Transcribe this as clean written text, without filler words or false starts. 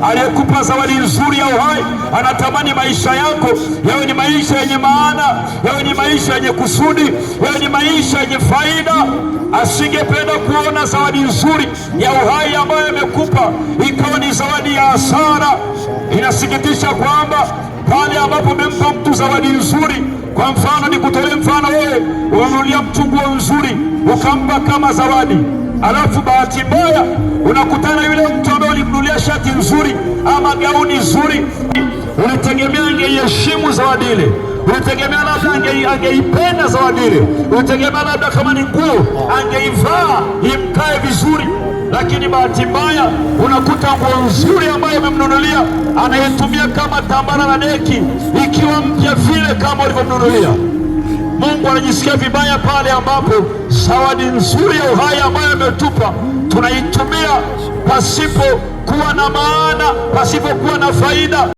Aliyekupa zawadi nzuri ya uhai anatamani maisha yako yawe ni maisha yenye maana, yawe ni maisha yenye kusudi, yawe ni maisha yenye faida. Asingependa kuona zawadi nzuri ya uhai ambayo amekupa ikawa ni zawadi ya hasara. Inasikitisha kwamba pale ambapo umempa mtu zawadi nzuri, kwa mfano nikutolee mfano, wewe umemnunulia mtu nguo nzuri ukampa kama zawadi, alafu bahati mbaya unakutana yule mtu ambaye ulimnunulia shati nzuri ama gauni nzuri, ulitegemea angeiheshimu zawadi ile, ulitegemea labda angeipenda zawadi ile, ulitegemea labda kama ni nguo angeivaa imkae vizuri, lakini bahati mbaya unakuta nguo nzuri ambayo umemnunulia anaitumia kama tambara la deki, ikiwa mpya vile kama ulivyomnunulia. Mungu anajisikia vibaya pale ambapo zawadi nzuri ya uhai ambayo ametupa tunaitumia pasipo kuwa na maana, pasipo kuwa na faida.